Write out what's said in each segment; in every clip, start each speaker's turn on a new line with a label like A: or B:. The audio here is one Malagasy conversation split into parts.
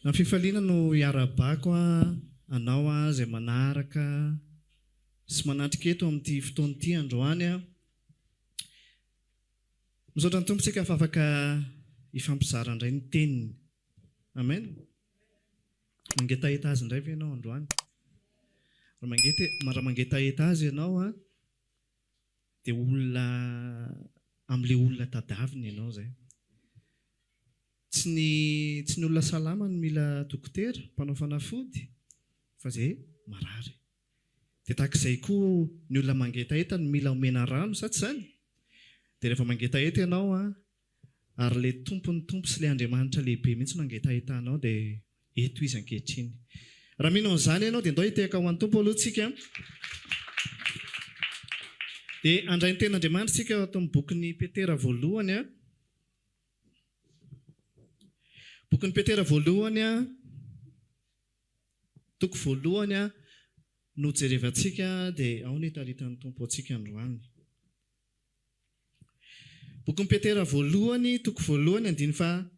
A: Amin'ny fifaliana no iarahabako anao izay manaraka sy manatrika eto amin'ity fotoana ity androany. Misaotra ny Tompo tsika fa afaka hifampizara indray ny teniny. Amen. Mangetaheta azy indray ve ianao androany? Raha mangetaheta azy ianao dia olona amin'ilay olona tadiaviny ianao izay. Tsy ny tsy ny olona salama no mila dokotera, mpanao fanafody, fa izay marary. Dia tahaka izay koa ny olona mangetaheta no mila omena rano, sa tsy izany? Dia rehefa mangetaheta ianao an, ary ilay Tompon'ny tompo sy ilay Andriamanitra lehibe mihitsy no angetahetanao dia eto Izy ankehitriny. Raha mino an'izany ianao dia ndao hitehaka ho an'ny Tompo aloha tsika. Dia handray ny tenin'Andriamanitra isika ato amin'ny bokin'i Petera voalohany. Bokin'i Petera voalohany, toko voalohany no jerevantsika dia ao ny hitaritan'ny Tompo antsika androany. Bokin'i Petera voalohany, toko voalohany, andininy faha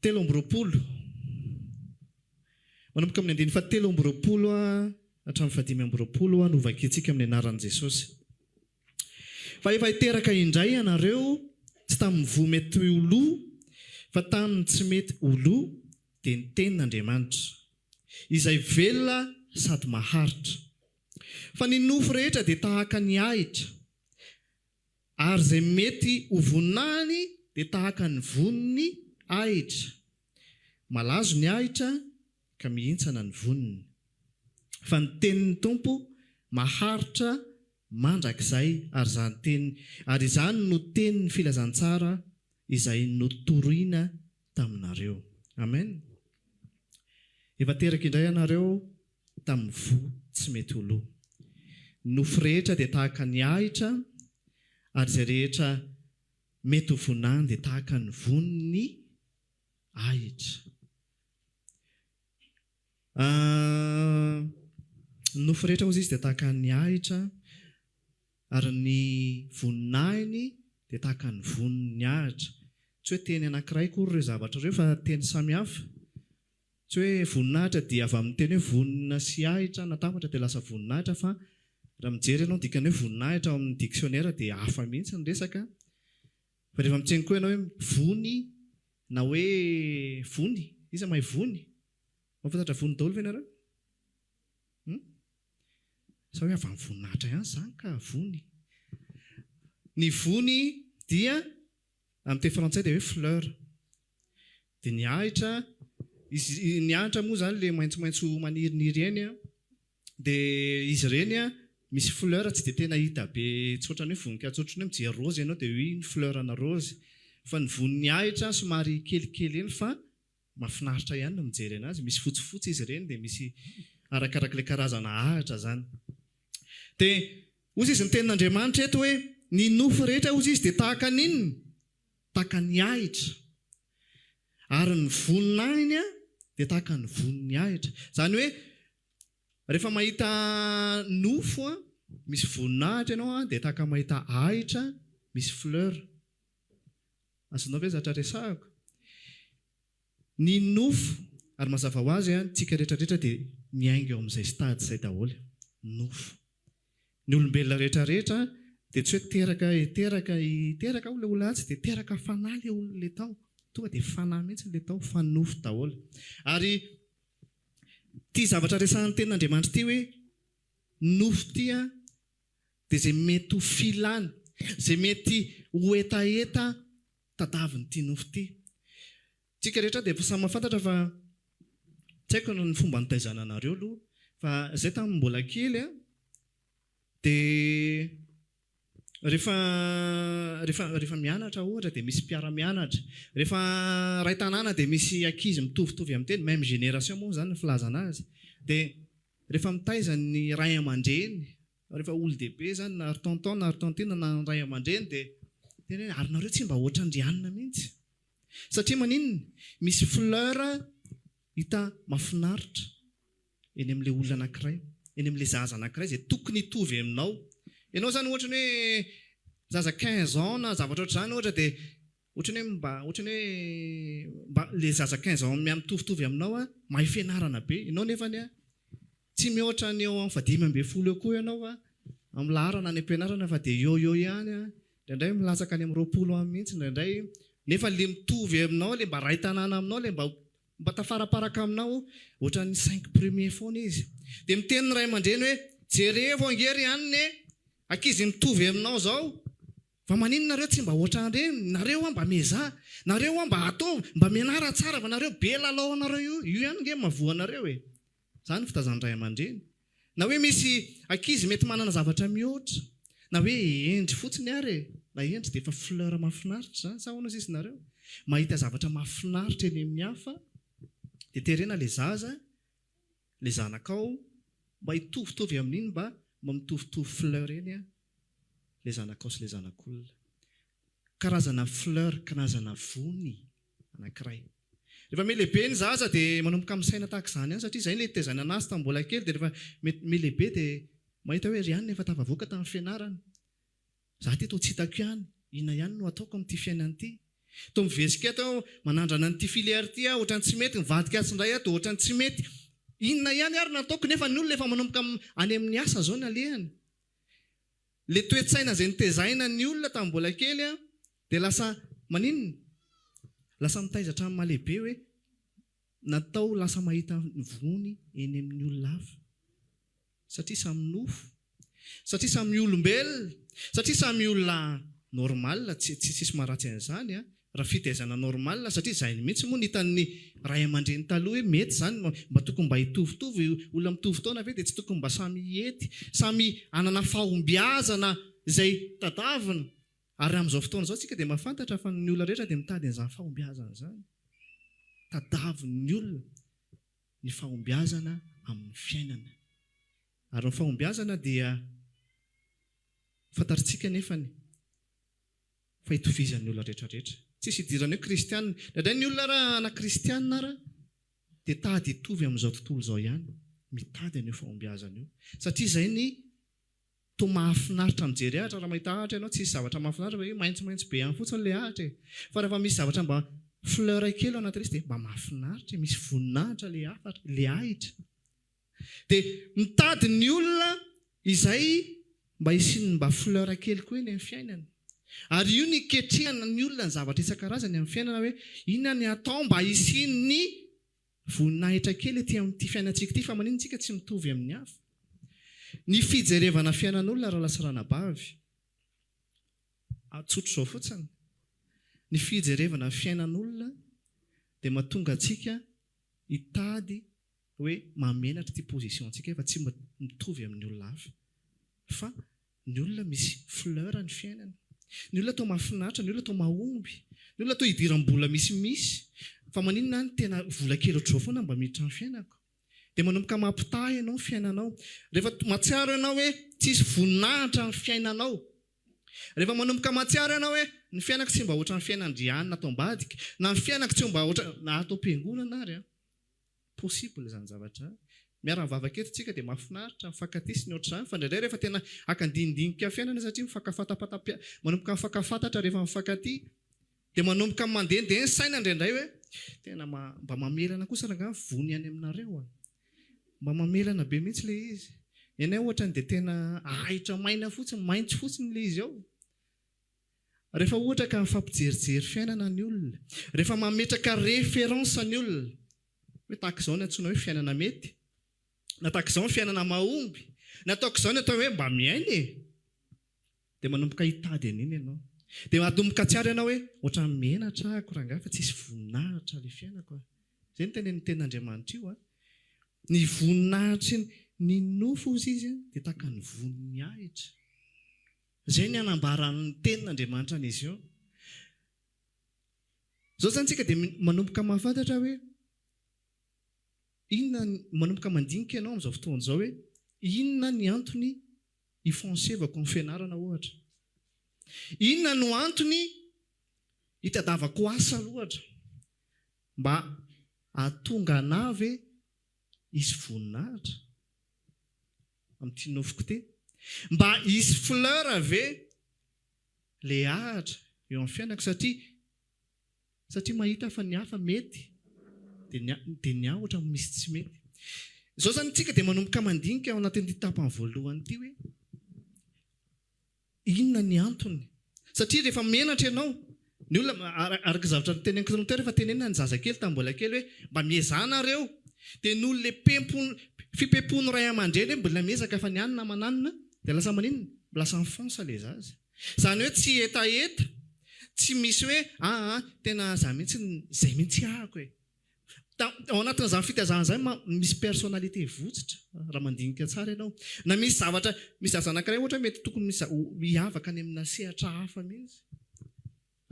A: 23. Manomboka amin'ny andininy faha 23 hatramin'ny faha 25 no vakintsika amin'ny anaran'i Jesosy. Fa efa hiteraka indray ianareo, tsy tamin'ny voa mety ho lo, fa tamin'ny tsy mety ho lo, dia ny tenin'Andriamanitra. Izay velona sady maharitra. Fa ny nofo rehetra dia tahaka ny ahitra, ary izay mety ho voninahiny dia tahaka ny vonin'ny ahitra. Malazo ny ahitra ka mihintsana ny voniny. Fa ny tenin'ny Tompo maharitra mandrakizay, ary izany teny, ary izany no tenin'ny filazantsara izay notorina taminareo. Amen. Efa teraka indray ianareo tamin'ny voa tsy mety ho lo. Ny nofo rehetra dia tahaka ny ahitra, ary izay rehetra mety ho vonany dia tahaka ny vonin'ny ahitra. Ny nofo rehetra hozy izy dia tahaka ny ahitra, ary ny voninahiny dia tahaka ny vonin'ny ahitra. Tsy hoe teny anankiray akory ireo zavatra ireo fa teny samy hafa. Tsy hoe voninahitra dia avy amin'ny teny hoe vonona sy ahitra natambatra dia lasa voninahitra fa raha mijery ianao ny dikan'ny hoe voninahitra ao amin'ny dictionnaire dia hafa mihitsy ny resaka. Fa rehefa miteny koa ianao hoe vony na hoe vony, iza mahay vony? Mahafantatra vony daholo ve nareo? Hum? Sa hoe avy amin'ny voninahitra ihany izany ka vony? Ny vony dia amin'ny teny frantsay dia hoe fleur. Dia ny ahitra, izy, ny ahitra moa izany ilay maitsomaitso maniriniry eny an, dia izy ireny an, misy fleur tsy dia tena hita be, tsy ohatran'ny hoe voninkazo, tsy ohatran'ny hoe mijery raozy ianao dia hoe iny fleur ana raozy. Fa ny vonin'ny ahitra somary kelikely eny fa mahafinaritra ihany ny mijery anazy, misy fotsifotsy izy ireny dia misy arakarak'ilay karazana ahitra izany. Dia hozy izy ny tenin'Andriamanitra eto hoe, ny nofo rehetra hozy izy dia tahaka ny inona? Tahaka ny ahitra. Ary ny voninahiny dia tahaka ny vonin'ny ahitra. Izany hoe rehefa mahita nofo misy voninahitra ianao dia tahaka mahita ahitra misy fleur. Azonao ve zatra resahako? Ny nofo, ary mazava ho azy an, tsika rehetra rehetra dia miainga eo amin'izay stade izay daholo, nofo. Ny olombelona rehetra rehetra dia tsy hoe teraka teraka teraka aho ilay olona atsy dia teraka fanahy ilay olona ilay tao. Tonga dia fanahy mihitsy ilay tao fa nofo daholo. Ary ity zavatra resahan'ny tenin'Andriamanitra ity hoe nofo ity an, dia izay mety ho filany, izay mety ho hetaheta tadavin'ity nofo ity. Tsika rehetra dia efa samy mahafantatra fa tsy haiko ny fomba nitaizana anareo aloha fa zay tamin'ny mbola kely an, dia rehefa rehefa rehefa mianatra ohatra dia misy mpiara-mianatra, rehefa iray tanàna dia misy ankizy mitovitovy amin'ny tena, même génération moa izany ny filazana azy, dia rehefa mitaiza ny ray aman-dreny Rehefa olon-dehibe izany na ry tonton na ry tantine na ny ray aman-dreny dia tena hoe ary nareo tsy mba ohatran-dry anona mihitsy. Satria maninona? Misy fleur hita mahafinaritra eny amin'ilay olona anankiray, eny amin'ilay zaza anankiray izay tokony hitovy aminao. Ianao izany ohatra ny hoe zaza 15 ans na zavatra ohatr'izany ohatra dia. Ohatran'ny hoe mba ohatran'ny hoe mba le zaza 15 ans mitovitovy aminao a, mahay fianarana be. Ianao nefany a, tsy mihoatra ny eo amin'ny faha-15 eo koa ianao a, amin'ny laharana any am-pianarana fa dia eo eo ihany a. Indraindray milatsaka any amin'ny 20 any mihitsy indraindray. Nefa le mitovy aminao, le mba ray tanàna aminao, le mba mba tafaraparaka aminao, ohatran'ny cinq premier foana izy. Dia miteny ny ray aman-dreny hoe, jerevo ange ry anona e, ankizy mitovy aminao izao, fa maninona nareo tsy mba ohatran'ireny, nareo hoa mba miezaha, nareo hoa mba ataovy, mba mianara tsara fa nareo be lalao anareo io, io ihany ange no mahavoa anareo e. Izany ny fitaizan'ny ray aman-dreny. Na hoe misy ankizy mety manana zavatra mihoatra, na hoe hendry fotsiny ary e, na hendry dia efa fleur mahafinaritra izany, sa ahoana sisa nareo? Mahita zavatra mahafinaritra eny amin'ny hafa dia terena ilay zaza, ilay zanakao mba hitovitovy amin'iny mba mba mitovitovy fleur eny an, ilay zanakao sy ilay zanak'olona. Karazana fleur, karazana vony anankiray. Rehefa mihalehibe ny zaza dia manomboka misaina tahaka izany ihany satria izay ilay nitaizana anazy tamin'ny mbola kely dia rehefa mihalehibe dia mahita hoe ry anona efa tafavoaka tamin'ny fianarana. Za ity toa tsy hitako ihany, inona ihany no ataoko amin'ity fiainana ity. Toa mivezika eto aho manandrana an'ity filière ity aho ohatran'ny tsy mety, mivadika atsy indray aho dia ohatran'ny tsy mety. Inona ihany ary no ataoko nefa ny olona efa manomboka any amin'ny asa izao ny alehany. Le toe-tsaina izay nitezaina ny olona tamin'ny mbola kely dia lasa maninona? Lasa mitaiza hatramin'ny maha lehibe hoe natao lasa mahita ny voany eny amin'ny olona hafa. Satria samy nofo, satria samy olombelona, satria samy olona normal, tsy tsisy maharatsy an'izany an. Raha fitaizana normal satria izay mihitsy moa no hitan'ny ray aman-dreny taloha hoe mety izany mba tokony mba hitovitovy, olona mitovy taona ve dia tsy tokony mba samy hety, samy hanana fahombiazana izay tadavina. Ary amin'izao fotoana izao tsika dia mahafantatra fa ny olona rehetra dia mitady an'izany fahombiazana izany. Tadavin'ny olona ny fahombiazana amin'ny fiainana. Ary ny fahombiazana dia fantatritsika nefany fa itovizan'ny olona rehetra rehetra. Tsisy idirany hoe kristianina. Indraindray ny olona ara na kristianina ara dia tady hitovy amin'izao tontolo izao ihany, mitady an'io fahombiazana io. Satria izay ny toa mahafinaritra mijery ahitra, raha mahita ahitra ianao tsisy zavatra mahafinaritra fa hoe maitsomaitso be ihany fotsiny ilay ahitra e. Fa rehefa misy zavatra mba fleur kely ao anatin'ilay izy dia mba mahafinaritra e, misy voninahitra ilay hafatra, ilay ahitra. Dia mitady ny olona izay mba hisian'ny mba fleur kely koa eny amin'ny fiainany. Ary io no iketrehana ny olona ny zavatra isan-karazany amin'ny fiainana hoe inona ny atao mba hisian'ny voninahitra kely ety amin'ity fiainantsika ity fa maninona isika tsy mitovy amin'ny hafa. Ny fijerevana fiainan'olona rahalahy sy ranabavy, tsotra izao fotsiny, ny fijerevana fiainan'olona dia mahatonga antsika hitady hoe mahamenatra ity position ntsika fa tsy mitovy amin'ny olona hafa fa ny olona misy fleur ny fiainany, ny olona toa mahafinaritra, ny olona toa mahomby, ny olona toa idiram-bola misimisy fa maninona aho no tena vola kely ohatr'izao foana mba miditra amin'ny fiainako? Dia manomboka mampitaha ianao ny fiainanao. Rehefa mahatsiaro ianao hoe tsisy voninahitra ny fiainanao, rehefa manomboka mahatsiaro ianao hoe ny fiainako tsy mba ohatran'ny fiainan-dry anona ato ambadika, na ny fiainako tsy mba ohatran'ny na ato am-piangonana ary an! Possible izany zavatra izany. Miara-mivavaka eto tsika dia mahafinaritra, mifankatia sy ny ohatr'izany fa indraindray rehefa tena haka andinidinika fiainana satria mifankafantapanta manomboka mifankafantatra rehefa mifankatia dia manomboka mandehandeha ny saina indraindray hoe tena mba mamelana kosa rangaha ny vony any aminareo a! Mba mamelana be mihitsy ilay izy. Ny anay ohatrany dia tena ahitra maina fotsiny, maitso fotsiny ilay izy ao. Rehefa ohatra ka mifampijerijery fiainana ny olona, rehefa mametraka référence ny olona, hoe tahaka izao ny antsoina hoe fiainana mety, na tahaka izao ny fiainana mahomby, na tahaka izao ny atao hoe mba miaina e! Dia manomboka hitady an'iny ianao. Dia manomboka hatsiaro ianao hoe ohatran'ny menatra ahako rangahy fa tsisy voninahitra ilay fiainako a! Izay no tenenin'ny tenin'Andriamanitra io a! Ny voninahitry ny nofo hozy izy dia tahaka ny vonin'ny ahitra. Izay ny hanambaran'ny tenin'Andriamanitra an'izy io. Izao izany isika dia manomboka mahafantatra hoe inona, manomboka mandinika ianao amin'izao fotoana izao hoe inona ny antony hifoncevako amin'ny fianarana ohatra. Inona no antony hitadavako asa ohatra mba hahatonga anà ve hisy voninahitra? Amin'ity nofoko ity. Mba hisy fleur ve le ahatra eo amin'ny fiainako satria. Satria mahita fa ny hafa mety dia ny dia ny ahy ohatra misy tsy mety. Izao izany tsika dia manomboka mandinika ao anatin'ity tapany voalohany ity hoe inona ny antony? Satria rehefa menatra ianao, ny olona araka ny zavatra noteneniko teo rehefa tenenina ny zazakely tamin'ny mbola kely hoe mba miezaha nareo dia noho ilay pempo fipempoan'ny ray aman-dreny hoe mbola miezaka fa ny any namana anona dia lasa maninona? Lasa mifonsa ilay zaza. Izany hoe tsy hetaheta, tsy misy hoe aa tena za mihitsy izay mihitsy ahako e. Ao anatin'izany fitaizana izany misy personnalité votsotra raha mandinika tsara ianao. Na misy zavatra, misy zaza anankiray ohatra hoe mety tokony misy hiavaka any amina sehatra hafa mihitsy.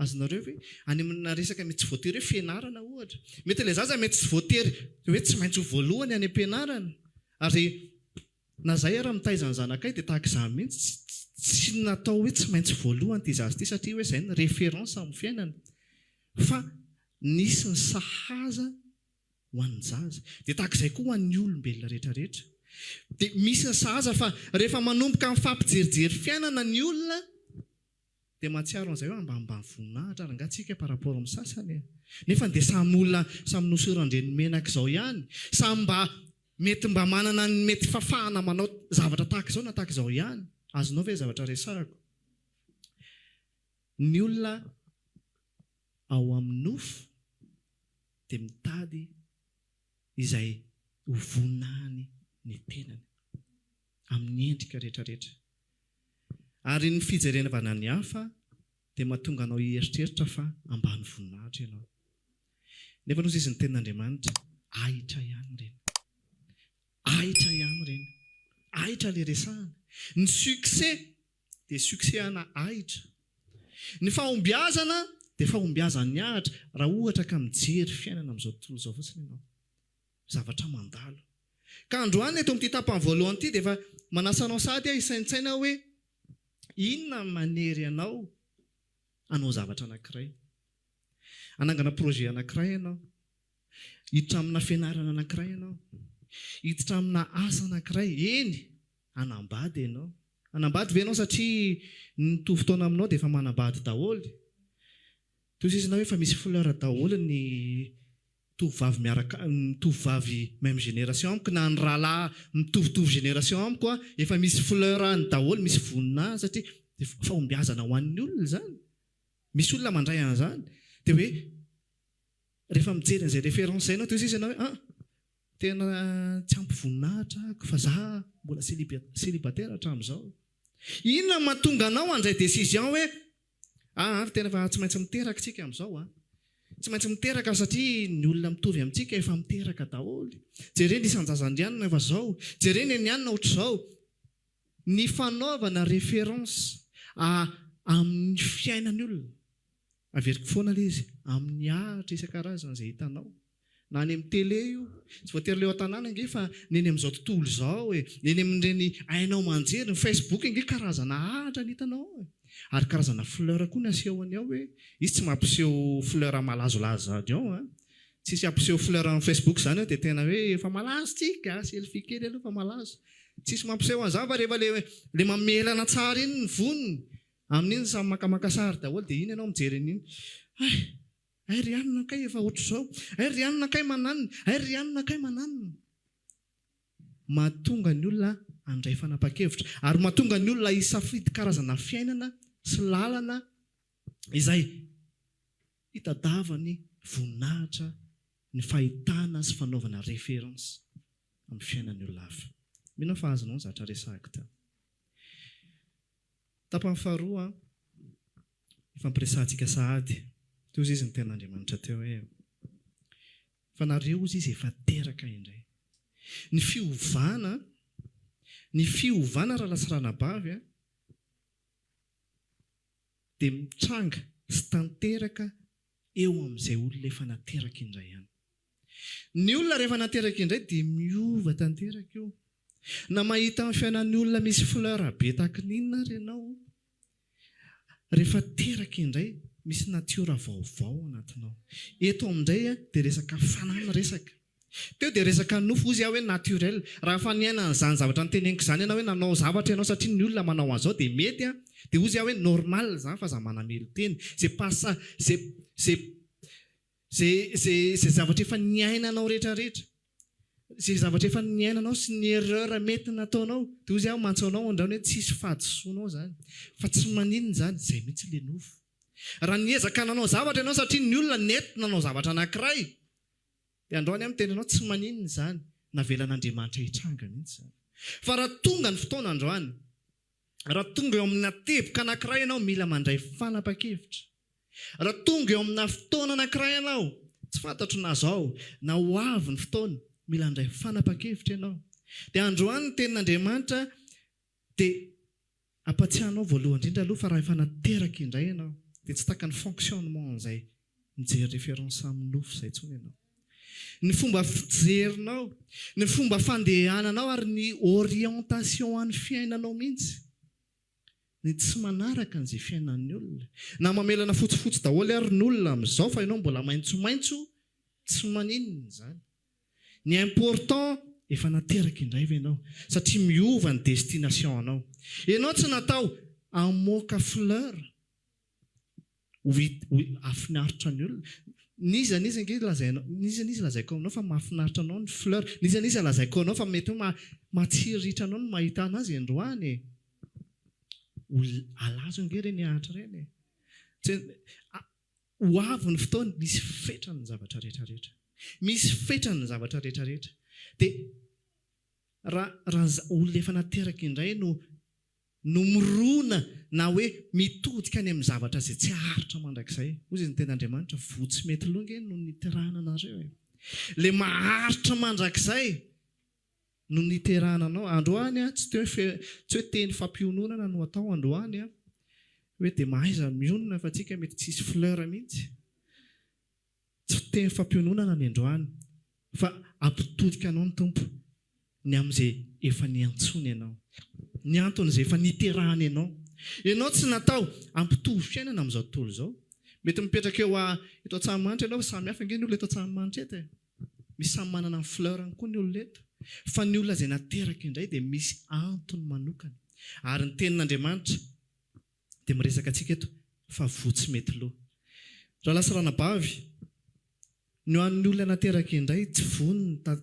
A: Azonareo ve? Any amina resaka mety tsy voatery hoe fianarana ohatra. Mety ilay zaza mety tsy voatery hoe tsy maintsy ho voalohany any am-pianarana. Ary na izahay ara mitaiza ny zanakay dia tahaka izany mihitsy, tsy natao hoe tsy maintsy voalohany ity zaza ity satria hoe izay ny référence amin'ny fiainana. Fa nisy ny sahaza ho an'ny zaza. Dia tahaka izay koa ho an'ny olombelona rehetra rehetra. Dia misy ny sahaza fa rehefa manomboka mifampijerijery fiainana ny olona dia mahatsiaro an'izay hoe ambanimbany voninahitra ary angaha tsika par rapport amin'ny sasany e! Nefa dia samy olona samy nosoran-dreny menaka izao ihany, samy mba mety mba manana ny mety fahafahana manao zavatra tahaka izao na tahaka izao ihany. Azonao ve zavatra resahako? Ny olona ao amin'ny nofo dia mitady izay ho voninahiny ny tenany amin'ny endrika rehetrarehetra. Ary ny fijerenvana ny hafa dia mahatonga anao hieritreritra fa ambany voninahitra ianao. Nefa hozy izy ny tenin'Andriamanitra, ahitra ihany ireny. Ahitra ihany ireny. Ahitra ilay resahana. Ny succès dia succès ana ahitra. Ny fahombiazana dia fahombiazan'ny ahitra raha ohatra ka mijery fiainana amin'izao tontolo izao fotsiny ianao. Zavatra mandalo. Ka androany eto amin'ity tapany voalohany ity dia efa manasa anao sahady aho hisaintsaina hoe inona no manery anao hanao zavatra anankiray. Hanangana projet anankiray ianao. Hiditra amina fianarana anankiray ianao. Hiditra amina asa anankiray. Eny, hanambady ianao. Hanambady ve ianao satria ny mitovy taona aminao dia efa manambady daholo? Toy izay ianao hoe efa misy fleur daholo ny tovovavy miaraka, ny tovovavy même génération amiko na ny rahalahy mitovitovy génération amiko an, efa misy fleur any daholo, misy voninahiny satria fahombiazana ho an'ny olona izany. Misy olona mandray an'izany dia hoe rehefa mijery an'izay référence izay ianao dia hoy izy ianao hoe an, tena tsy ampy voninahitra ahako fa za mbola célibataire hatramin'izao. Inona no mahatonga anao handray décision hoe aa tena efa tsy maintsy miteraka isika amin'izao an. Tsy maintsy miteraka satria ny olona mitovy amintsika efa miteraka daholo. Jereo ny isan-jazandrianina efa zao, jereo ny an'i anona ohatr'izao. Ny fanaovana référence a amin'ny fiainan'ny olona, averiko foana ilay izy, amin'ny ahitra isan-karazany izay hitanao, na any amin'ny télé io, tsy voatery ilay eo an-tanàna ange fa ny eny amin'izao tontolo izao e, ny eny amin'ireny haino aman-jery, ny Facebook ange karazana ahitra ny hitanao ao e, ary karazana fleur koa ny asehony ao hoe, izy tsy mampiseho fleur malazolazo izany ao an, tsisy hampiseho fleur amin'ny Facebook izany ao dia tena hoe efa malazo tsika, selfie kely aloha fa malazo. Tsisy mampiseho an'izany fa rehefa le le mamelana tsara iny ny voniny, amin'iny samy makamaka sary daholo dia iny ianao mijery an'iny, hay! Hay ry anona kay efa ohatr'izao, hay ry anona kay mananona, hay ry anona kay mananona. Mahatonga ny olona handray fanapahan-kevitra ary mahatonga ny olona hisafidy karazana fiainana sy lalana izay hitadavany voninahitra ny fahitana sy fanaovana référence amin'ny fiainan'ny olona hafa. Mino aho fa azonao ny zavatra resahiko teo. Tapany faharoa ifampiresahantsika sahady. Teo hozy izy ny tenin'Andriamanitra teo hoe, Fa nareo hozy izy efa teraka indray. Ny fiovana, ny fiovana rahalahy sy ranabavy a, dia mitranga sy tanteraka eo amin'izay olona efa nateraka indray ihany. Ny olona rehefa nateraka indray dia miova tanteraka io. Na mahita ny fiainan'ny olona misy fleur be tahaky ny inona ary ianao, rehefa teraka indray misy natiora vaovao ao anatinao. Eto amin'indray dia resaka fanahy ny resaka. Teo dia resaka nofo hozy aho hoe naturel. Raha efa niaina an'izany zavatra noteneniko izany ianao hoe nanao zavatra ianao satria ny olona manao an'izao dia mety an, dia hozy aho hoe normal izany fa aza manamelo-tena. C'est pas ça, c'est, c'est. Izay, izay, izay zavatra efa niainanao rehetra rehetra, izay zavatra efa niainanao sy ny erreur mety nataonao, dia hoy izy aho mantsy anao andraony hoe tsisy fahadisoanao izany, fa tsy maninona izany, izay mihitsy ilay nofo. Raha niezaka nanao zavatra ianao satria ny olona nety nanao zavatra anankiray, dia androany aho miteny anao tsy maninona izany, navelan'Andriamanitra hitranga mihitsy izany. Fa raha tonga ny fotoana androany, raha tonga eo amina teboka anankiray ianao mila mandray fanapa-kevitra. Raha tonga eo amina fotoana anankiray ianao, tsy fantatro na zao na ho avy ny fotoana, mila handray fanapa-kevitra ianao. Dia androany ny tenin'Andriamanitra dia ampatsiahy anao voalohany indrindra aloha fa raha efa nateraka indray ianao dia tsy taka ny fonctionnement an'izay mijery référence amin'ny nofo izay intsony ianao. Ny fomba fijerinao, ny fomba fandehananao ary ny orientation an'ny fiainanao mihitsy. Ny tsy manaraka an'izay fiainan'ny olona. Na mamelana fotsifotsy daholo ary ny olona amin'izao fa ianao mbola maitsomaitso, tsy maninona izany. Ny important efa nateraka indray ve ianao? Satria miova ny destination anao. Ianao tsy natao hamoaka fleur. Ho ho hahafinaritra ny olona. N'iza n'iza ange lazainao, n'iza n'iza lazaiko aminao fa mahafinaritra anao ny fleur, n'iza n'iza lazaiko anao fa mety hoe maha mahatsiriritra anao ny mahita anazy androany e. Ol halazo ange ireny ahitra ireny e. Tsy a ho avy ny fotoana, misy fetrany ny zavatra rehetra rehetra. Misy fetrany ny zavatra rehetra rehetra. Dia raha raha olona efa nateraka indray no no mirona na hoe mitodika any amin'ny zavatra izay tsy haharitra mandrakizay. Hoy izy ny tenin'Andriamanitra, voa tsy mety lo nge no niterahana anareo e. Ilay maharitra mandrakizay no niterahana anao. Androany an, tsy hoe tsy hoe teny fampiononana no atao androany an, hoe dia mahaiza mionona fa tsika mety tsy hisy fleur mihitsy. Tsy fiteny fampiononana ny androany fa hampitodika anao ny Tompo ny amin'izay efa niantsoany anao, ny anton'izay efa niterahany anao. Ianao tsy natao hampitovy fiainana amin'izao tontolo izao. Mety mipetraka eo eto Antsahamanitra ianao fa samy hafa ange ny olona eto Antsahamanitra eto e. Misy samy manana ny fleur-ny koa ny olona eto. Fa ny olona izay nateraka indray dia misy antony manokana. Ary ny tenin'Andriamanitra dia miresaka antsika eto fa voa tsy mety lo. Rahalahy sy ranabavy, ny ho an'ny olona nateraka indray tsy voa ny ta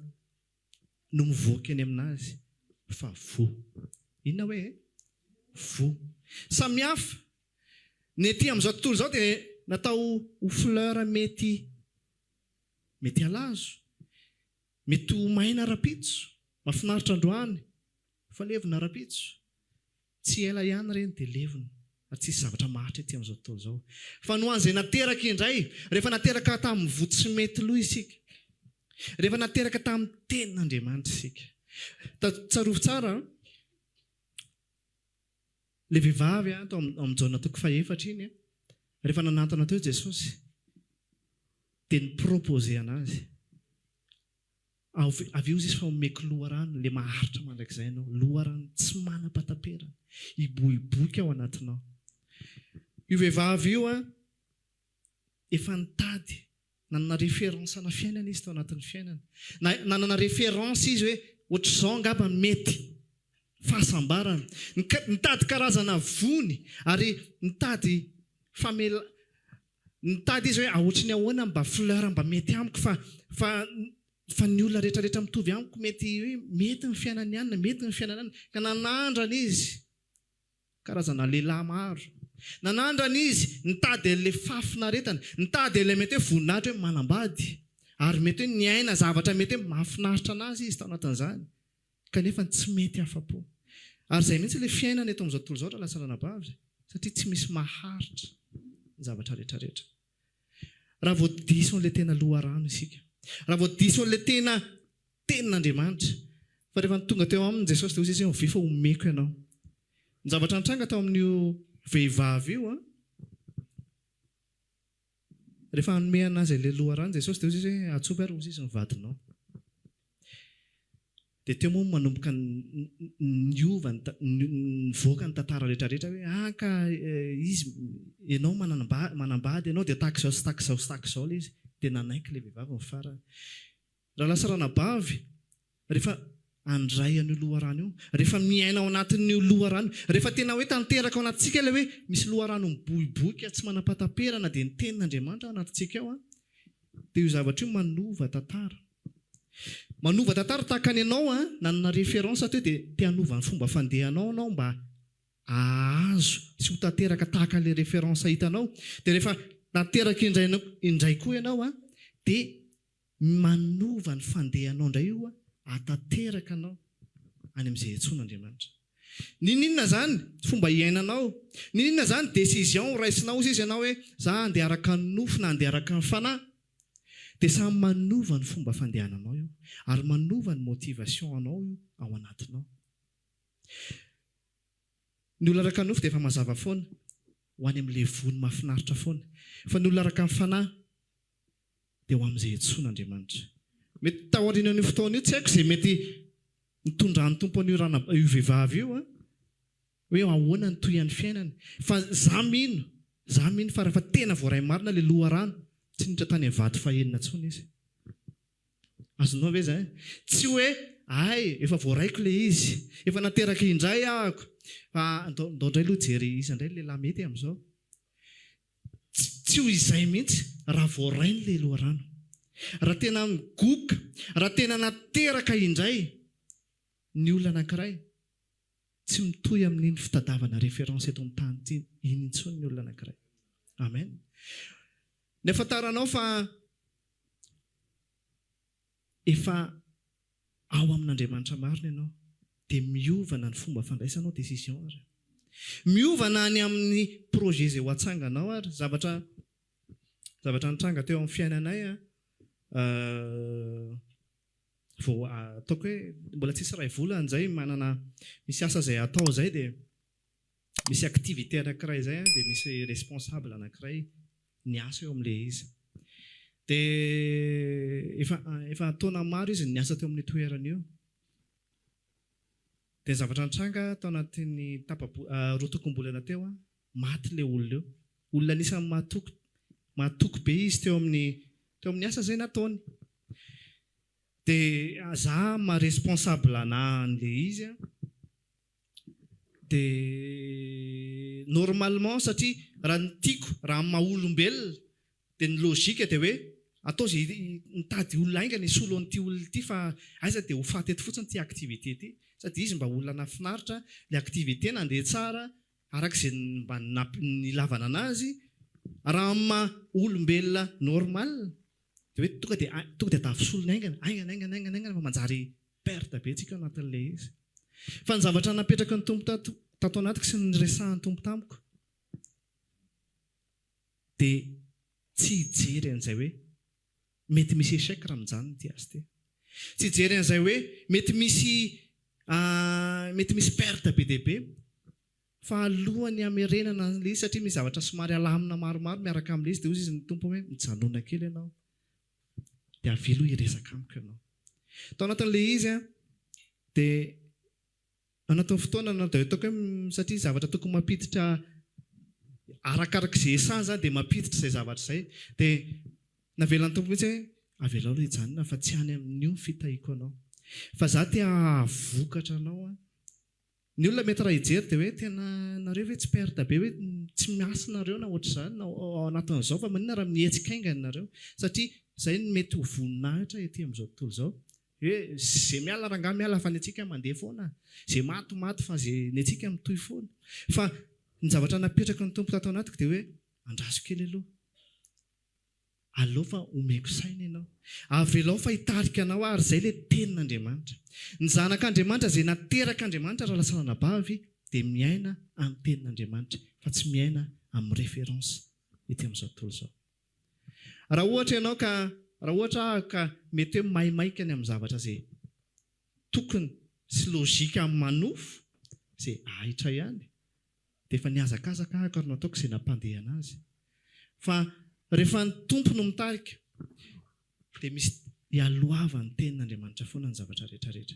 A: no mivoaka eny aminazy fa voa. Inona hoe e? Voa. Samihafa. Ny ety amin'izao tontolo izao dia natao ho fleur mety mety halazo, mety ho maina rahampitso, mahafinaritra androany fa levona rahampitso. Tsy ela ihany ireny dia levona, ary tsy hisy zavatra maharitra ety amin'izao tontolo izao. Fa ny ho an'izay nateraka indray, rehefa nateraka tamin'ny voa tsy mety lo isika, rehefa nateraka tamin'ny tenin'Andriamanitra isika. Tsarovy tsara an, ilay vehivavy an, tao amin'ny Jaona toko fahefatra iny an, rehefa nanantona teo Jesosy, dia ni-proposer an'azy. Avy eo izy fa omeko loharano le maharitra mandrakizay anao, loharano tsy manam-pahataperana, hiboiboika ao anatinao. Io vehivavy io an, efa nitady, nanana référence ana fiainana izy tao anatin'ny fiainana. Na, nanana référence izy hoe ohatr'izao angamba mety fahasambarana. Nitady karazana vony ary nitady famela, Nitady izy hoe aohatry ny ahoana mba fleur mba mety amiko fa fa fa ny olona rehetra rehetra mitovy amiko mety hoe mety ny fiainan'ny anona mety ny fiainan'ny anona ka nanandrana izy karazana lehilahy maro nanandrana izy nitady an'ilay fahafinaretana nitady an'ilay mety hoe voninahitra hoe manambady ary mety hoe niaina zavatra mety hoe mahafinaritra anazy izy tao anatin'izany Kanefa tsy mety afa-po. Ary izay mihitsy ilay fiainana eto amin'izao tontolo izao raha lasa ranabavy, satria tsy misy maharitra ny zavatra rehetra rehetra. Raha vao diso an'ilay tena loharano isika, raha vao diso an'ilay tena tenin'Andriamanitra, fa rehefa tonga teo aminy Jesosy dia hoy Izy hoe ovia fa omeko ianao. Ny zavatra nitranga tao amin'io vehivavy io an, Rehefa hanome anazy an'ilay loharano Jesosy dia hoy Izy hoe antsoiko ary hozy izy ny vadinao. Dia teo moa manomboka niova nivoaka ny tantara rehetra rehetra hoe ah ka izy ianao manambady ianao dia tahaka izao sy tahaka izao sy tahaka izao ilay izy. Dia nanaiky ilay vehivavy ny farany. Rahalahy sy ranabavy, rehefa handray an'io loharano io, rehefa miaina ao anatin'io loharano io, rehefa tena hoe tanteraka ao anatintsika ilay hoe misy loharano miboiboika tsy manam-pahataperana dia ny Tenin'Andriamanitra ao anatintsika ao an, Dia io zavatra io manova tantara. Manova tantara tahaka ny anao an, nanana référence teo dia te hanova ny fomba fandehanao anao mba hahazo sy ho tanteraka tahaka ilay référence hitanao. Dia rehefa tanteraka indray indray koa ianao an, dia manova ny fandehanao indray io hahatanteraka anao any amin'izay iantsoan'Andriamanitra. N'inon'inona izany fomba iainanao, n'inon'inona izany décision ho raisinao hozy izy ianao hoe za handeha araka ny nofo na handeha araka ny fanahy, dia samy manova ny fomba fandehananao io ary manova ny motivation anao io ao anatinao. Ny olona araka ny nofo dia efa mazava foana, ho any amin'ilay voany mahafinaritra foana, fa ny olona araka ny fanahy dia ho amin'izay iantsoan'Andriamanitra. Mety taorianan'io fotoana io, tsy haiko izay mety nitondran'ny Tompo an'io rana, io vehivavy io an, hoe ahoana ny tohian'ny fiainany. Fa za mino, za mino fa raha tena voaray marina ilay loharano, tsy niditra tany amin'ny vato fahenina intsony izy. Azonao ve izay? Tsy hoe hay, efa voaraiko ilay izy, efa nateraka indray ahako, fa ndao, ndao indray aloha hijery iza indray ny lehilahy mety amin'izao. Tsy ho izay mihitsy raha voarainy ilay loharano. Raha tena migoka, raha tena nateraka indray ny olona anankiray, tsy mitohy amin'iny fitadavana référence eto amin'ny tany ity iny intsony ny olona anankiray. Amen. Ny ahafantaranao fa efa ao amin'Andriamanitra marina ianao dia miova na ny fomba fandraisanao décision ary. Miova na ny amin'ny projet izay ho atsanganao ary. Zavatra zavatra nitranga teo amin'ny fiainanay an, vao ataoko hoe mbola tsisy iray volana izay manana misy asa izay atao izay dia misy activité anankiray izay an dia misy responsable anankiray niasa eo amin'ilay izy. Dia efa efa taona maro izy no niasa teo amin'io toerana io. Dia ny zavatra nitranga tao anatin'ny tapa-bo roa tokom-bolana teo an, maty ilay olona io. Olona anisan'ny mahatoky mahatoky be izy teo amin'ny teo amin'ny asa izay nataony. Dia za maha responsable anà an'ilay izy an, Dia normalement satria raha ny tiako, raha amin'ny maha olombelona dia ny logique dia hoe atao izay mitady olona haingana hisolo an'ity olona ity fa aiza dia ho faty eto fotsiny ity activité ity sady izy mba olona nahafinaritra, ilay activité nandeha tsara araka izay mba nilavana anazy, raha amin'ny maha olombelona normal dia hoe tonga dia tonga dia atavy solony haingana, haingana, haingana, haingana, haingana fa manjary Perte be tsika ao anatin'ilay izy. Fa ny zavatra napetraky ny Tompo tato tato anatiko sy ny niresahan'ny Tompo tamiko dia tsy hijery an'izay hoe mety misy échec raha mijanona ity asa ity. Tsy hijery an'izay hoe mety misy mety misy perte be dia be fa alohan'ny hamerenana an'ilay izy satria misy zavatra somary alamina maromaro miaraka amin'ilay izy dia hoy izy ny Tompo hoe mijanona kely ianao. Dia avia aloha hiresaka amiko ianao. Tao anatin'ilay izy an, dia anatin'ny fotoana na dia ataoko hoe satria zavatra tokony mampiditra arakaraka izay esahana izany dia mampiditra izay zavatra izay. Dia navelan'ny Tompo mihitsy hoe avelao aloha hijanona fa tsy any amin'io ny fitahiako anao. Fa za te hahavokatra anao an. Ny olona mety raha hijery dia hoe tena nareo ve tsy perte be hoe tsy miasa nareo na ohatr'izany na ao anatin'izao fa maninona raha mihetsika haingana nareo satria izay no mety ho voninahitra ety amin'izao tontolo izao hoe ze miala rangahy miala fa ny antsika mandeha foana, ze maty maty fa ze ny antsika mitohy foana. Fa ny zavatra napetraky ny Tompo tato anatiko dia hoe andraso kely aloha. Aleo fa omeko saina ianao. Avelao fa hitarika anao aho ary izay ilay tenin'Andriamanitra. Ny zanak'Andriamanitra izay naterak'Andriamanitra raha lasa anabavy dia miaina amin'ny tenin'Andriamanitra fa tsy miaina amin'ny référence ety amin'izao tontolo izao. Raha ohatra ianao ka, raha ohatra aho ka mety hoe maimaika ny amin'ny zavatra izay tokony sy logique amin'ny manofo izay ahitra ihany Dia efa nihazakazaka aho ary nataoko izay nampandehana azy. Fa rehefa ny Tompo no mitarika, dia misy ialohavan'ny Tenin'Andriamanitra foana ny zavatra rehetra rehetra.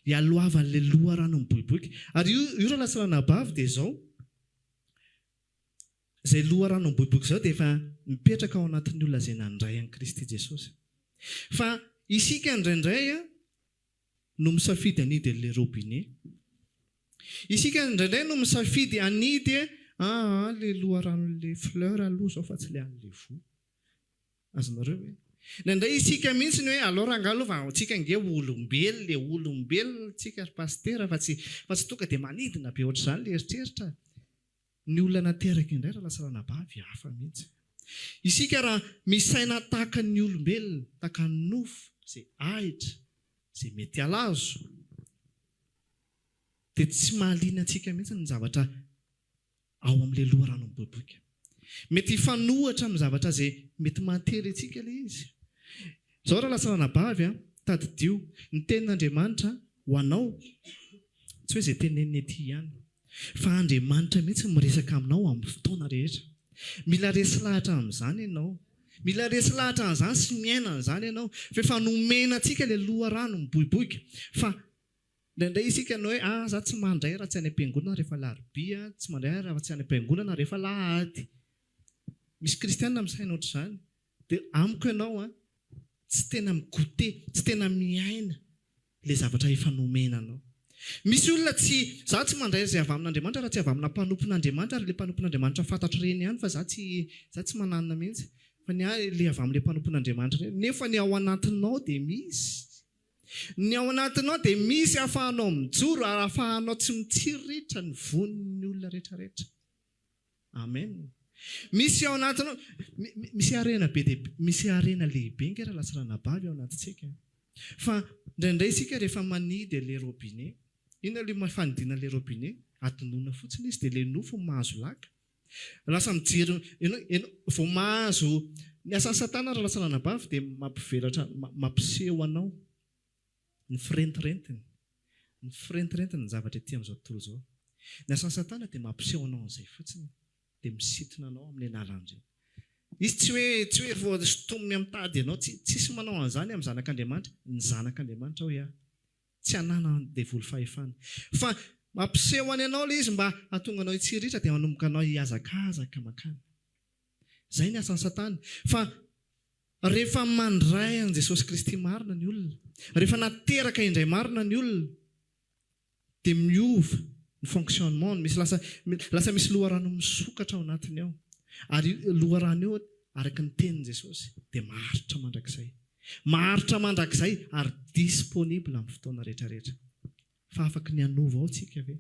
A: Ialohavan'ilay loharano miboiboika. Ary io, io rahalahy sy ranabavy dia izao, izay loharano miboiboika izao dia efa mipetraka ao anatin'ny olona izay nandray an'i Kristy Jesosy. Fa isika indraindray no misafidy hanidy an'ilay robinet. Isika indraindray no misafidy hanidy aa ilay loharanon'ilay fleur aloha izao fa tsy ilay an'ilay voa. Azonareo ve? Indraindray isika mihitsy ny hoe aleo rangahy aloha fa tsika ange olombelona e, olombelona tsika ry pasitera fa tsy fa tsy tonga dia manidina be ohatr'izany ilay eritreritra. Ny olona nateraka indray raha lasa ranabavy hafa mihitsy. Isika raha misaina tahaka ny olombelona, tahaka ny nofo izay ahitra, izay mety halazo, dia tsy mahaliana antsika mihitsy ny zavatra ao amin'ilay loharano miboiboika. Mety hifanohitra amin'ny zavatra izay mety mahatery antsika ilay izy. Izao raha lasa ranabavy an, tadidio, ny tenin'Andriamanitra ho anao, tsy hoe izay teneniny ety ihany, fa Andriamanitra mihitsy miresaka aminao amin'ny fotoana rehetra. Mila resy lahatra amin'izany ianao. Mila resy lahatra an'izany sy miaina an'izany ianao. Fa efa nomena antsika ilay loharano miboiboika. Fa Indraindray isika no hoe ah za tsy mandray raha tsy any am-piangonana rehefa alarobia, tsy mandray raha tsy any am-piangonana rehefa alahady. Misy kristiana misaina ohatr'izany. Dia amiko ianao an, tsy tena mi-goûter, tsy tena miaina ilay zavatra efa nomena anao. Misy olona tsy, za tsy mandray izay avy amin'Andriamanitra raha tsy avy amina mpanompon'Andriamanitra ary ilay mpanompon'Andriamanitra fantatro ireny ihany fa za tsy, za tsy mananona mihitsy. Fa ny ahy ilay avy amin'ilay mpanompon'Andriamanitra ireny. Nefa ny ao anatinao dia misy. Ny ao anatinao dia misy ahafahanao mijoro ary ahafahanao tsy mitsiriritra ny vonin'ny olona rehetrarehetra. Amen. Misy ao anatinao, misy harena be dia be, misy harena lehibe ange rahalahy sy ranabavy ao anatintsika. Fa indraindray isika rehefa manidy ilay robinet, inona ilay fanidiana ilay robinet? Adinoina fotsiny izy dia ilay nofo mahazo laka. Lasa mijery, ianao, ianao, vao mahazo, ny asan'i Satana raha lasa ranabavy dia mampivelatra, mampiseho anao ny firentirentiny, ny firentirentiny ny zavatra ety amin'izao tontolo izao. Ny asan'i Satana dia mampiseho anao an'izay fotsiny, dia misintona anao amin'ny alalan'ireny. Izy tsy hoe, tsy hoe vao sintominy amin'ny tady ianao, tsy, tsisy manao an'izany amin'ny zanak'Andriamanitra, ny zanak'Andriamanitra hoy aho. Tsy ananan'ny devoly fahefana. Fa mampiseho any anao ilay izy mba hahatonga anao hitsiriritra dia manomboka anao hihazakazaka mankany. Izay ny asan'i Satana. Fa rehefa mandray an'i Jesosy Kristy marina ny olona, rehefa nateraka indray marina ny olona, dia miova ny fonctionnement-ny. Misy lasa, lasa misy loharano misokatra ao anatiny ao. Ary io loharano io, araka ny tenin'i Jesosy, dia maharitra mandrakizay. Maharitra mandrakizay ary disponible amin'ny fotoana rehetra rehetra. Fa afaky ny hanova ao tsika ve?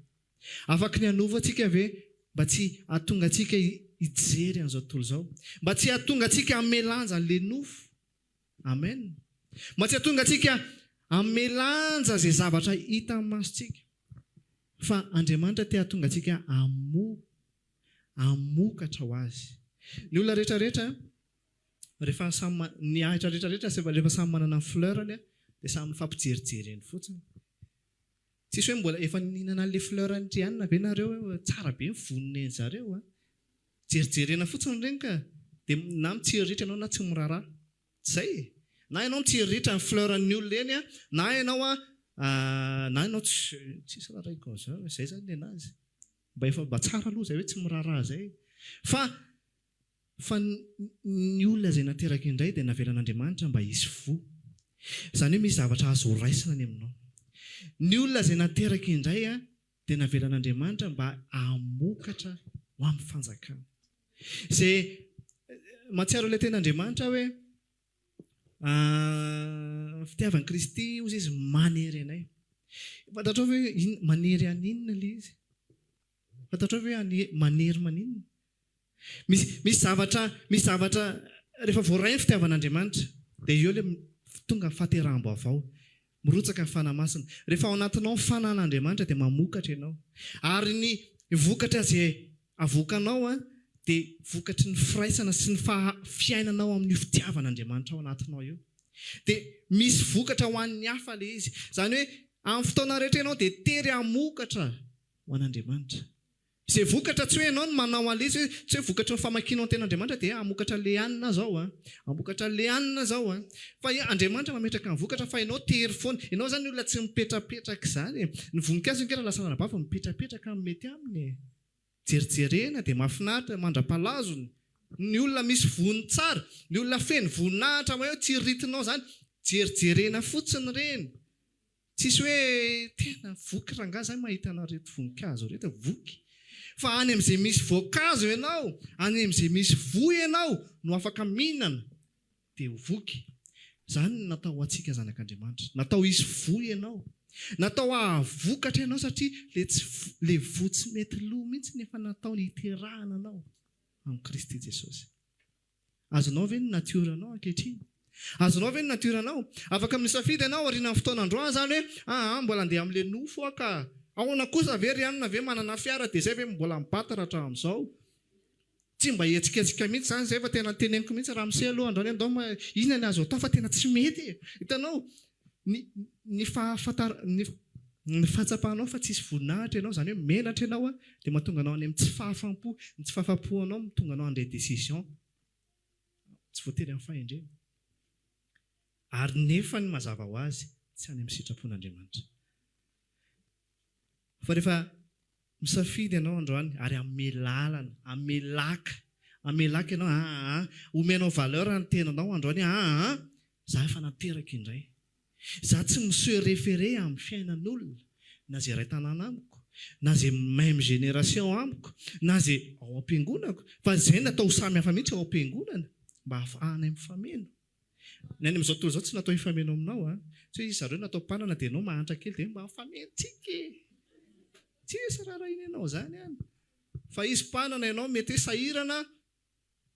A: Afaky ny hanova tsika ve mba tsy hahatonga antsika hijery an'izao tontolo izao? Mba tsy hahatonga antsika hanome lanja an'ilay nofo? Amen. Mba tsy hahatonga antsika hanome lanja izay zavatra hita amin'ny masontsika. Fa Andriamanitra te hahatonga antsika hamoa, hamokatra ho Azy. Ny olona rehetra rehetra Rehefa samy ny ahitra rehetra rehetra rehefa samy manana ny fleur-ny dia samy mifampijerijery eny fotsiny. Tsisy hoe mbola efa nihinana an'ilay fleur an-dry anona ve nareo tsara be ny voniny eny zareo a! Jerijerena fotsiny ireny ka! Dia na mitsiriritra ianao na tsy miraharaha. Zay e! Na ianao mitsiriritra ny fleur an'ny olona eny a, na ianao a, na ianao tsy tsisy raharahiako an'izany, zay zany nenazy. Mba efa mba tsara aloha zay hoe tsy miraharaha zay. Fa Fa ny olona izay nateraka indray dia navelan'Andriamanitra mba hisy voa. Izany hoe misy zavatra azo horaisina any aminao. Ny olona izay nateraka indray dia navelan'Andriamanitra mba hamokatra ho amin'ny fanjakana. Izay mahatsiaro ilay tenin'Andriamanitra aho hoe, Ny fitiavan'i Kristy hozy izy manery anay. Fantatrao ve hoe manery haninona ilay izy? Fantatrao ve hoe manery maninona? Misy misy zavatra misy zavatra rehefa voaray ny fitiavan'Andriamanitra dia eo ilay tonga ny fahateraham-baovao, mirotsaka ny Fanahy Masina. Rehefa ao anatinao ny Fanahin'Andriamanitra dia mamokatra ianao. Ary ny vokatra izay avoakanao dia vokatry ny firaisana sy ny faha fiainanao amin'io fitiavan'Andriamanitra ao anatinao io. Dia misy vokatra ho an'ny hafa ilay izy. Izany hoe amin'ny fotoana rehetra ianao dia tery hamokatra ho an'Andriamanitra. Izay vokatra tsy hoe ianao no manao an'ilay izy hoe tsy hoe vokatry ny famakianao ny tenin'Andriamanitra dia hamokatra an'ilay hanina zao an, hamokatra an'ilay hanina zao an. Fa Andriamanitra mametraka ny vokatra fa ianao tery foana. Ianao izany olona tsy mipetrapetraka izany e. Ny voninkazo ange raha lasa ranabavy mipetrapetraka amin'ny mety aminy e. Jerijerena dia mahafinaritra mandra-palazony. Ny olona misy vony tsara, ny olona feno voninahitra hoe tsiriritinao izany, jerijerena fotsiny ireny. Tsisy hoe tena voky rangahy zay mahita an'ireto voninkazo ireto e, voky. Fa any amin'izay misy voankazo ianao, any amin'izay misy voa ianao no afaka mihinana dia ho voky. Izany no natao ho antsika zanak'Andriamanitra. Natao hisy voa ianao. Natao hahavokatra ianao satria le tsy le voa tsy mety lo mihitsy no efa nataony hiterahana anao amin'i Kristy Jesosy. Azonao ve ny natiora-nao ankehitriny? Azonao ve ny natiora-nao? Afaka misafidy ianao aorianan'ny fotoana androany izany hoe, aa mbola andeha amin'ilay nofo aho ka. Ahoana kosa ve ry anona ve manana fiara dia izay ve mbola mi-battre hatramin'izao? Tsy mba hihetsiketsika mihitsy izany izay fa tena teneniko mihitsy ramose aloha androany andao ma inona ny azo atao fa tena tsy mety e! Hitanao ny ny fahafantar ny ny fahatsapanao fa tsisy voninahitra ianao izany hoe menatra ianao a dia mahatonga anao any amin'ny tsy fahafampo, ny tsy fahafampo anao mahatonga anao handray décision tsy voatery amin'ny fahendrena ary nefany mazava ho azy tsy any amin'ny sitrapon'Andriamanitra. Fa rehefa misafidy ianao androany ary hanome lalana, hanome laka, hanome laka ianao, aa, omenao valeur ny tenanao androany, aa, za efa nateraka indray. Za tsy mi-se référer amin'ny fiainan'olona, na izay iray tanàna amiko, na izay même génération amiko, na izay ao am-piangonako, fa izay natao ho samy hafa mihitsy ao am-piangonana mba hahafahanay mifameno. Ny any amin'izao tontolo izao tsy natao hifameno aminao a! Tsy hoe izy zareo natao mpanana dia ianao mahantra kely dia mba mifameno tsika e! Tsisy raharahiana ianao izany any. Fa izy mpanana ianao mety hoe sahirana,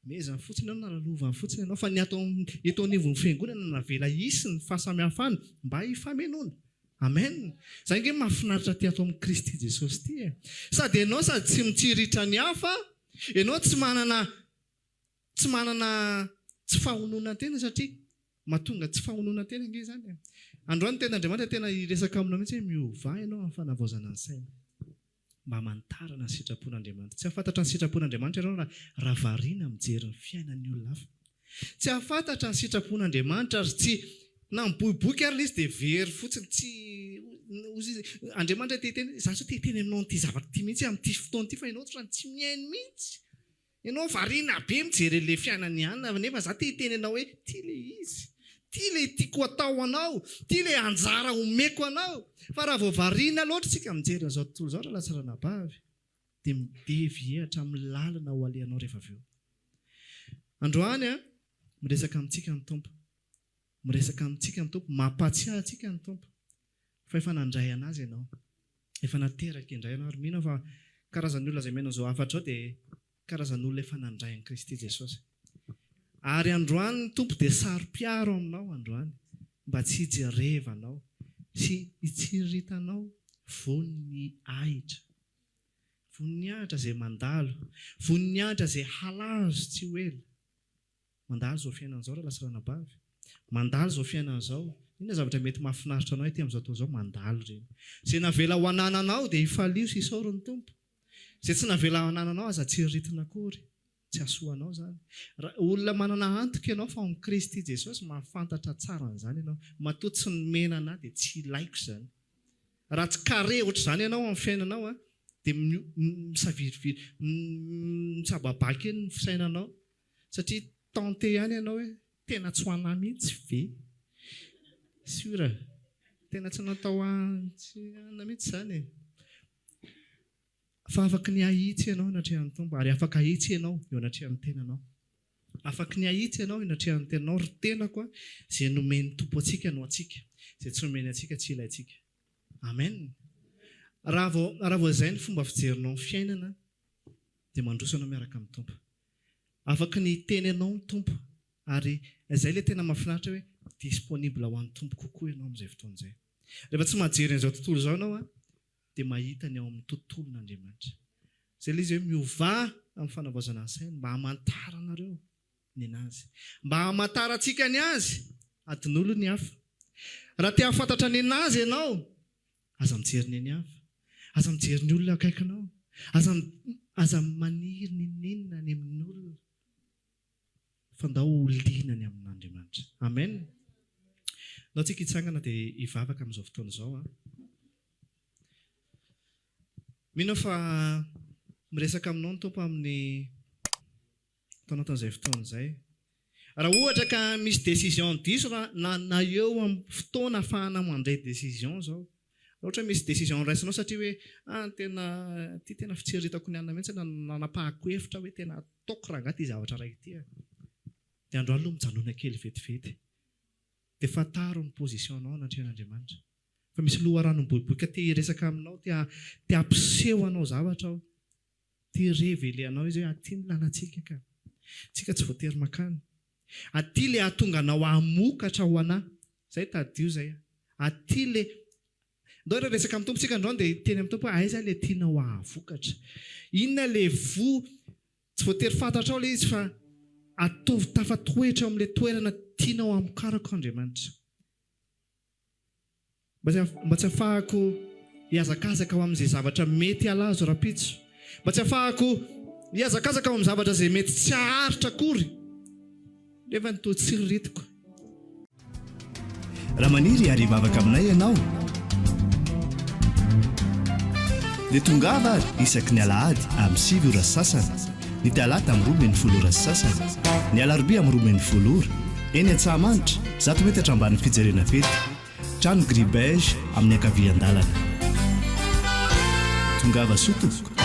A: mehezany fotsiny ianao na lalovany fotsiny ianao. Fa ny ato eto anivon'ny fiangonana navela hisy ny fahasamihafana mba hifamenoana. Amen! Izay ange mahafinaritra aty ato amin'i Kristy Jesosy ity e! Sady ianao sady tsy mitsiritra ny hafa, ianao tsy manana Tsy manana tsy fahononan-tena satria mahatonga tsy fahononan-tena ange izany e. Androany ny tenin'Andriamanitra tena hiresaka aminao mihitsy hoe miovà ianao amin'ny fanavaozana ny saina mba hamantarana ny sitrapon'Andriamanitra. Tsy hahafantatra ny sitrapon'Andriamanitra ianao raha raha variana mijery ny fiainan'ny olona hafa. Tsy hahafantatra ny sitrapon'Andriamanitra ary tsy na miboiboika ary ilay izy dia very fotsiny tsy hozy izy Andriamanitra te hiteny za sao te hiteny aminao an'ity zavatra ity mihitsy amin'ity fotoana ity fa ianao otrany tsy mihaino mihitsy. Ianao variana be mijery an'ilay fiainan'i Anna nefa za te hiteny anao hoe ty le izy, ty le tiako atao anao, ty le anjara omeko anao. Fa raha vao variana loatra isika mijery an'izao tontolo izao rahalahy sy ranabavy dia mi-devier hatramin'ny lalana ho alehanao rehefa avy eo. Androany an, miresaka amintsika ny Tompo. Miresaka amintsika ny Tompo, mampahatsiahy antsika ny Tompo fa efa nandray an'Azy ianao. Efa nateraka indray ianao ary mino aho fa karazan'ny olona izay mihaino an'izao hafatra izao dia karazan'olona efa nandray an'i Kristy Jesosy. Ary androany ny Tompo dia saro-piaro aminao androany mba tsy hijerevanao sy hitsiriritanao vonin'ny ahitra. Vonin'ny ahitra izay mandalo, vonin'ny ahitra izay halazo tsy ho ela. Mandalo izao fiainana izao rahalahy sy ranabavy. Mandalo izao fiainana izao. Inona zavatra mety mahafinaritra anao ety amin'izao tontolo izao? Mandalo ireny. Izay navela ho anananao dia ifalio sy isaory ny Tompo. Izay tsy navela ho anananao aza tsiriritina akory. Tsy hahasoa anao izany. Raha olona manana antoka ianao fa ao amin'i Kristy Jesosy, mahafantatra tsara an'izany ianao. Matoa tsy nomena anà dia tsy ilaiko izany. Raha tsy carré ohatr'izany ianao amin'ny fiainanao dia misaviriviry, mitsababaka eny ny fisainanao. Satria tenter ihany ianao hoe tena tsy ho anah mihitsy ve? Sûr e! Tena tsy natao tsy anah mihitsy izany e! Fa afaky ny hahitsy ianao anatrehan'ny Tompo ary afaka hahitsy ianao eo anatrehan'ny tenanao. Afaky ny hahitsy ianao eo anatrehan'ny tenanao, ry tenako a, izay nomen'ny Tompo antsika no antsika, izay tsy nomeny antsika tsy ilaintsika. Amen! Raha vao raha vao izay ny fomba fijerinao ny fiainana dia mandroso ianao miaraka amin'ny Tompo. Afaky ny hiteny anao ny Tompo ary izay ilay tena mahafinaritra hoe disponible ho an'ny Tompo kokoa ianao amin'izay fotoana izay. Rehefa tsy mahajery an'izao tontolo izao ianao dia mahita ny ao amin'ny tontolon'Andriamanitra. Izay ilay izy hoe miovà amin'ny fanavaozana ny saina mba hamantaranareo ny an'Azy. Mba hamantarantsika ny Azy, adinolo ny hafa. Raha te hahafantatra ny an'Azy ianao, Aza mijery ny an'ny hafa. Aza mijery ny olona akaikinao. Aza aza maniry n'inon'inona any amin'ny olona. Fa ndao ho liana ny amin'Andriamanitra. Amen. Ndao tsika hitsangana dia hivavaka amin'izao fotoana izao an. Mino aho fa miresaka aminao ny Tompo amin'ny tao anatin'izay fotoana izay. Raha ohatra ka misy décision diso raha na na eo amin'ny fotoana ahafahana mandray décision izao. Raha ohatra hoe misy décision raisinao satria hoe ah tena ity tena fitsiriritako ny anona mihitsy na nanapahako hevitra hoe tena ataoko rangahy ity zavatra iray ity a. Dia androany aloha mijanona kely vetivety. Dia fantaro ny position-nao anatrehan'Andriamanitra. Fa misy loharano miboiboika te hiresaka aminao, te te hampiseho anao zavatra ao. Te hi-reveler anao izy hoe aty ny lalantsika ka. Tsika tsy voatery makany. Aty le hahatonga anao hamokatra ho anà. Zay tadidio zay a. Aty le Ndao raha resaka amin'ny Tompo tsika androany dia hiteny amin'ny Tompo hoe aiza le tianao hahavokatra. Inona le voa Tsy voatery fantatrao ilay izy fa ataovy tafatoetra eo amin'ilay toerana tianao hamokarako Andriamanitra. Mba tsy hahafahako hihazakazaka ho amin'izay zavatra mety halazo rahampitso. Mba tsy hahafahako hihazakazaka ho amin'ny zavatra izay mety tsy haharitra akory nefa ny toa tsiriritiko.
B: Raha maniry ary hivavaka aminay ianao dia tongava ary isaky ny alahady amin'ny 9 ora sy sasany, ny talata amin'ny 12 ora sy sasany, ny alarobia amin'ny 12 ora, eny Antsahamanitra, 100 metatra ambanin'ny fijerena fety, trano gris beige amin'ny ankavian-dalana. Tongava soa tompoko.